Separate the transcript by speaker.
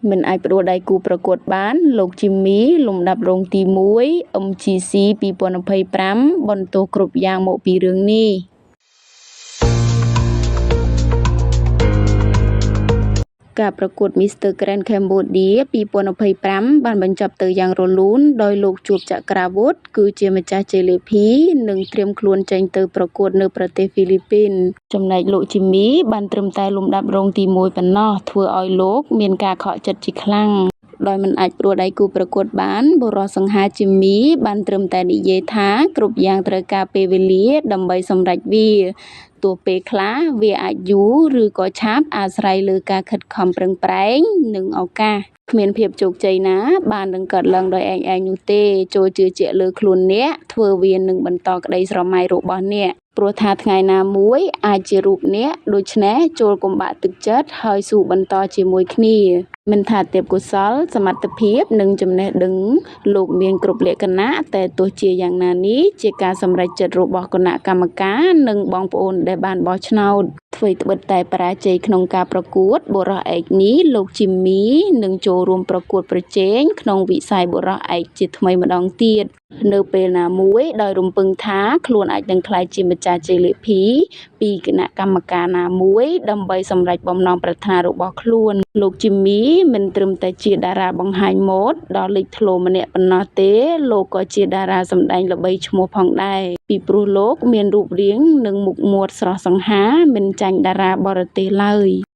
Speaker 1: មិនអាចផ្ដួលដៃគូប្រកួតបាន លោកជីម៊ី លំដាប់រងទី1 MGC 2025 បន្ទោសគ្រប់យ៉ាងមកពីរឿងនេះ។ ការប្រកួត Mister Grand Cambodia 2025 បានបញ្ចប់ទៅយ៉ាងរលូនដោយលោកជួប ចក្រាវុធ គឺជាម្ចាស់ជ័យលាភី និងត្រៀមខ្លួនចេញទៅប្រកួតនៅប្រទេសហ្វីលីពីន ចំណែកលោកជីម៊ីបានត្រឹមតែលំដាប់រងទី1ប៉ុណ្ណោះ ធ្វើឲ្យលោកមានការខកចិត្តជាខ្លាំង។ ដោយមិនអាចផ្ដួលដៃគូប្រកួតបាន បុរសសង្ហាជីម៊ីបានត្រឹមតែនិយាយថាគ្រប់យ៉ាងត្រូវការពេលវេលាដើម្បីសម្រេចវា ទោះពេលខ្លះវាអាចយូរឬក៏ឆាប់អាស្រ័យលើការខិតខំប្រឹងប្រែងនិងឱកាសគ្មានភាពជោគជ័យណាបាននឹងកើតឡើងដោយឯកឯងនោះទេចូលជឿជាក់លើខ្លួនអ្នកធ្វើវានឹងបន្តក្តីស្រមៃរបស់អ្នកព្រោះថាថ្ងៃណាមួយអាចជារូបអ្នកដូច្នេះចូលកុំបាក់ទឹកចិត្តហើយស៊ូបន្តជាមួយគ្នាមិនថាទេពកោសលសមត្ថភាពនិងចំណេះដឹងលោកមានគ្រប់លក្ខណៈតែទោះជាយ៉ាងណានេះជាការសម្រេចចិត្តរបស់គណៈកម្មការនិងបងប្អូនដែលបានបោះឆ្នោតអ្វីត្បិតតែបរាជ័យក្នុងការប្រកួតបុរសឯកនេះលោកជីម៊ីនឹងចូលរួមប្រកួតប្រជែងក្នុងវិស័យបុរសឯកជាថ្មីម្ដងទៀតនៅពេលណាមួយដោយរំពឹងថាខ្លួនអាចនឹងក្លាយជាម្ចាស់ជ័យលាភីពីគណៈកម្មការណាមួយដើម្បីសម្រេចបំណងប្រាថ្នារបស់ខ្លួនលោកជីម៊ីមិនត្រឹមតែជាតារាបង្ហាញម៉ូដដ៏លេចធ្លោម្នាក់ប៉ុណ្ណោះទេលោកក៏ជាតារាសម្ដែងល្បីឈ្មោះផងដែរពីព្រោះលោកមានរូបរាងនិងមុខមាត់ស្រស់សង្ហាមិនចាញ់តារាបរទេសឡើយ។